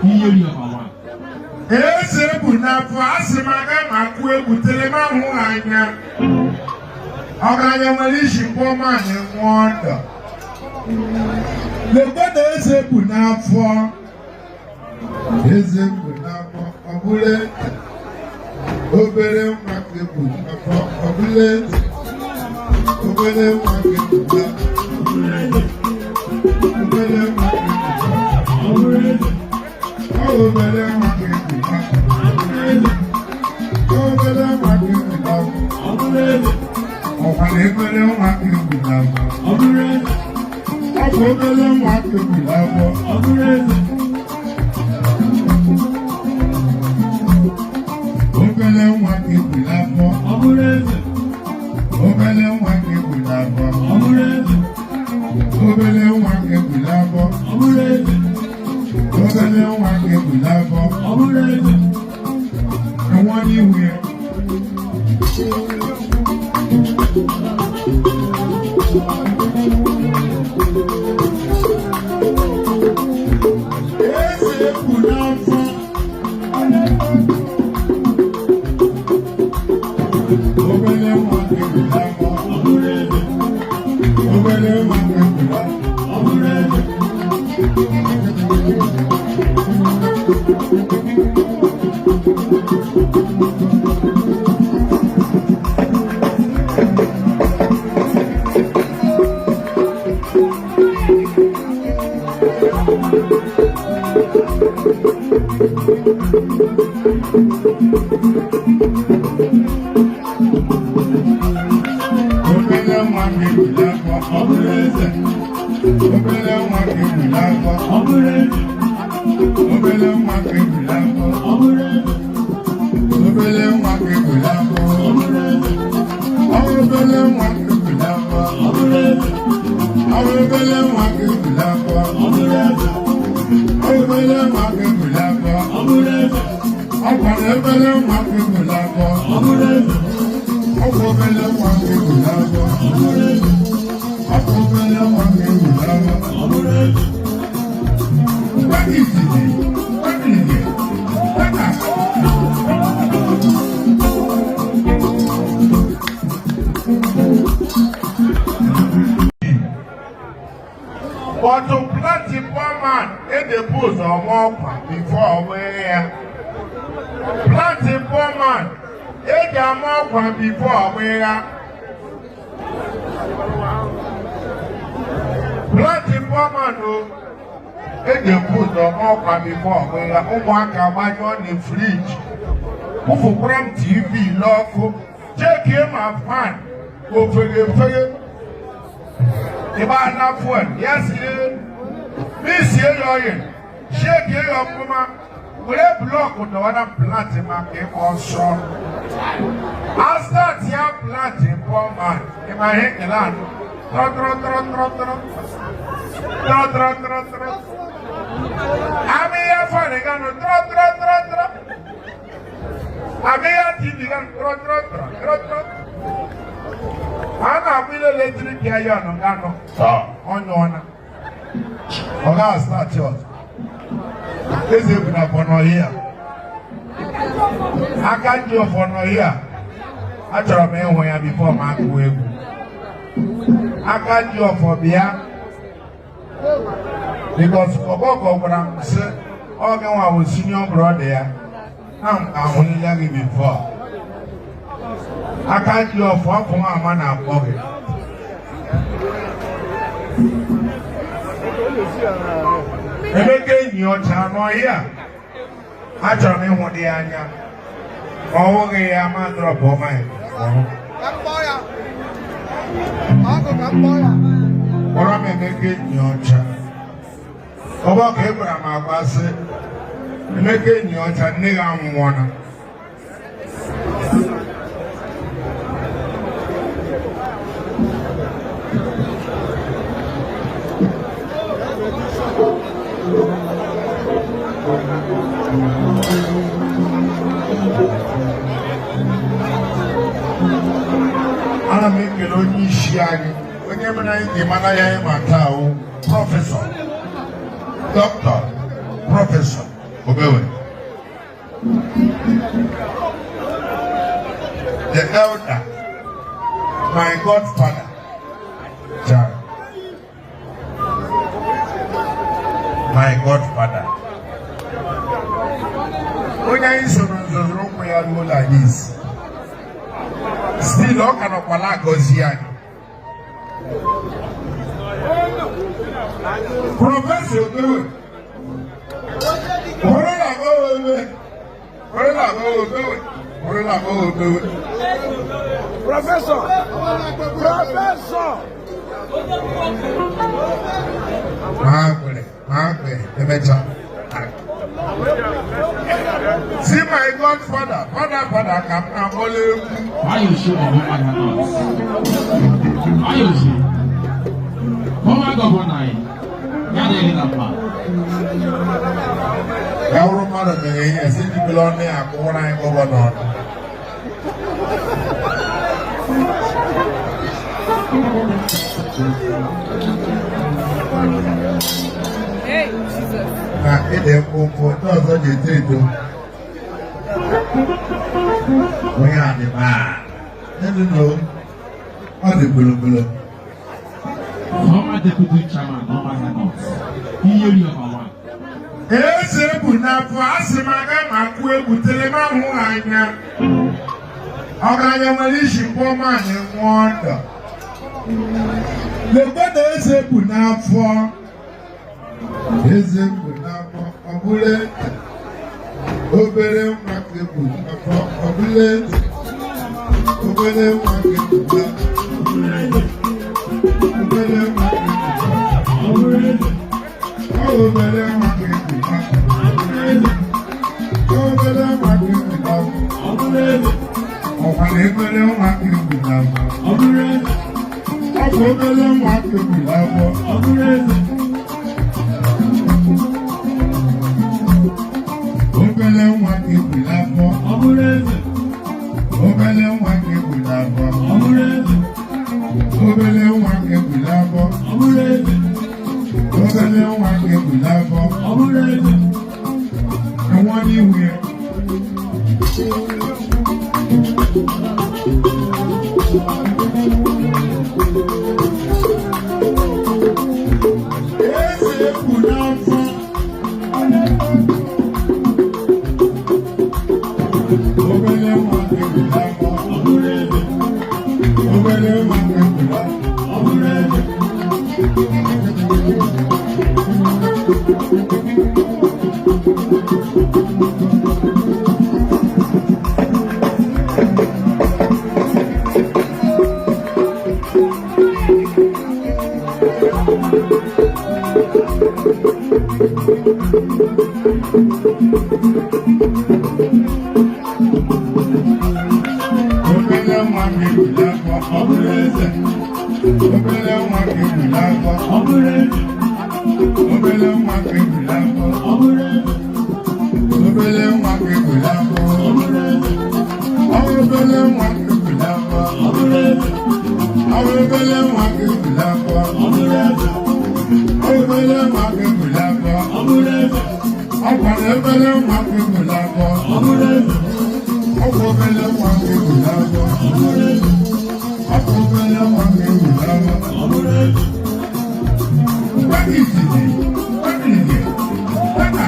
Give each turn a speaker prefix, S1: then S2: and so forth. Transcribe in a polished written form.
S1: Iyeri ọbawa.
S2: Eze bụ n'afọ asị m aga ma kụ egwu tere m ahụ anya. Ọgaranya nwere isi pụọ nwaanyị nwụọ ọdọ. Lekwe na eze bụ n'afọ. Eze bụ n'afọ ọ bụrụ eze. Obere nwa ka ebu n'afọ ọ bụrụ eze. Obere nwa ka ebu n'afọ. Obere nwa ka ebu n'afọ.
S1: Ọ bụrụ eze.
S2: Ọ obere nwa ka ebu n'afọ. Obere nwa ka ebu n'afọ.
S1: Ọ bụrụ eze.
S2: Ọkwa na ebere nwa ka ebu n'afọ.
S1: Ọ bụrụ eze.
S2: Ọ bụ obere nwa ka ebu n'afọ.
S1: Ọ bụrụ eze.
S2: Obere nwa ka ebu n'afọ.
S1: Ọ bụrụ eze.
S2: Obere nwa ka ebu n'afọ.
S1: Ọ bụrụ eze.
S2: Obere nwa ka ebu n'afọ.
S1: Ọ bụrụ eze.
S2: Obere nwa ka ebu n'afọ.
S1: Ọ bụrụ eze.
S2: Enwe n'ihu ya. Eze ebu n'afọ. Obere nwa ka ebu n'afọ.
S1: Ọ bụrụ eze.
S2: Obere nwa ka ebu n'afọ.
S1: Ọ bụrụ eze.
S2: Obere nwa ka ebu n'afọ.
S1: Ọ bụrụ eze.
S2: Obere nwa ka ebu n'afọ.
S1: Ọ bụrụ eze.
S2: Obere nwa ka ebu n'afọ.
S1: Ọ bụrụ eze.
S2: Obere nwa ka ebu n'afọ.
S1: Ọ bụrụ eze.
S2: Ọ obere nwa ka ebu n'afọ.
S1: Ọ bụrụ eze.
S2: Ọ obere nwa ka ebu n'afọ.
S1: Ọ bụrụ eze.
S2: Obere nwa ka ebu n'afọ.
S1: Ọ bụrụ eze.
S2: Ọ kwara obere nwa ka ebu n'afọ.
S1: Ọ bụrụ eze.
S2: Ọ bụ obere nwa ka ebu n'afọ.
S1: Ọ bụrụ eze.
S2: Ọ bụ obere nwa ka ebu n'afọ.
S1: Ọ bụrụ eze.
S2: Gbagididi, gbagidi, gbada. But to plant a poor man, e dey put ọmọ ọkwa before ọmọ ya. Plant a poor man, e ji ama ọkwa before ọmọ ya. Plant a poor man o, e dey put ọmọ ọkwa before ọmọ ya. Ụmụaka gbanyụọ na friji, kwụfụkwara m TV n'ọkụ, chekie ma fan ofeghe efeghe. Ịgba na fuel, ya sie misie ya oil, shekie ya ọfụma, were block dọwa na plant maka ịgba ọsọ. Astart ya plant poor man, ịma ihe ekele anụ. Trọ trọ trọ trọ trọ. Trọ trọ trọ trọ. Amị ya fan ganụ trọ trọ trọ trọ. Amị ya TV ganụ trọ trọ trọ trọ trọ. A na-agba ile eletrik ayọn ganụ tọ ọnyụọna. Ọ ga-astart ọzọ. Eze bụ na afọ n'ọhịa. Aka ji ọfọ n'ọhịa. Achọrọ m ịhụ ya before m akụ egwu. Aka ji ọfọ bịa. Because Kọbọkọ gwara m sị, ọ gị nwa bụ senior brother ya. Na m ahụlila gị before. Aka ji ọfọ ọkụ nwa ama na-akpọ gị. Emeka enyi ọcha n'ọhịa. Achọrọ m ịhụ dị ya anya. Ma ọ hụghị ya ma drop ọma ya. Kpọrọ m Emeka enyi ọcha. Ọgbakọ ị gwara m agwa sị, Emeka enyi ọcha nne gị anwụọla. Ana m ekele onye isi anyị, onye mere anyị ji mara ya anyị ma taa wụ professor, dọkịta, professor. Obewe, the elder, my godfather, child, my godfather, onye anyị soro nzọzoro ụkwụ ya ruo like this, still ọ ka nọkwala agọzi anyị. Professor Obewe, hụrụ na Obewe, hụrụ na Obewe, hụrụ na Obewe.
S3: Professor! Professor!
S2: Máa gbèrè, máa gbèrè, emecha. See my godfather, father, father, ka m na-akpọla egwu.
S1: Fayose of Umuahia North. Fayose, former governor anyị, ya adịghị na mma.
S2: Ya wụrụ mmadụ mere ihe si jibere ọnụ ya akụwara anyị governor ọnụ.
S4: Hey, Jesus.
S2: Na ịdị mkpụmkpụ, ndị ọzọ ji eto eto. Onye a dị maa. Elu na ọ dị gbologolo.
S1: Former deputy chairman Umuahia North, Iyeri Ọbawa.
S2: Eze bụ n'afọ asị m aga ma kụ egwu tere m ahụ anya. Ọgaranya nwere isi mkpọ nwaanyị nwụọ ndụ. Lekwe na eze bụ n'afọ. Eze bụ n'afọ, ọ bụrụ eze. Obere nwa ka ebu n'afọ, ọ bụrụ eze. Obere nwa ka ebu n'afọ. Obere nwa ka ebu n'afọ. Ọ obere nwa ka ebu n'afọ. Obere nwa ka ebu n'afọ. Ọkwa na ebere nwa ka ebu n'afọ. Ọ bụ obere nwa ka ebu n'afọ. Obere nwa ka ebu n'afọ. Obere nwa ka ebu n'afọ. Obere nwa ka ebu n'afọ. Obere nwa ka ebu n'afọ. Enwe n'ihu ya. Eze ebu n'afọ. Obere nwa ka ebu n'afọ. Obere nwa ka ebu n'afọ. Obere nwa ka ebu n'afọ, ọ bụrụ eze. Obere nwa ka ebu n'afọ, ọ bụrụ eze. Obere nwa ka ebu n'afọ, ọ bụrụ eze. Obere nwa ka ebu n'afọ, ọ bụrụ eze. Ọ obere nwa ka ebu n'afọ, ọ bụrụ eze. Ọ obere nwa ka ebu n'afọ, ọ bụrụ eze. Obere nwa ka ebu n'afọ, ọ bụrụ eze. Ọ gwara obere nwa ka ebu n'afọ, ọ bụrụ eze. Ọ bụ obere nwa ka ebu n'afọ, ọ bụrụ eze. Ọ bụ obere nwa ka ebu n'afọ, ọ bụrụ eze. Gwa izizi, gwa izizi, gwa na.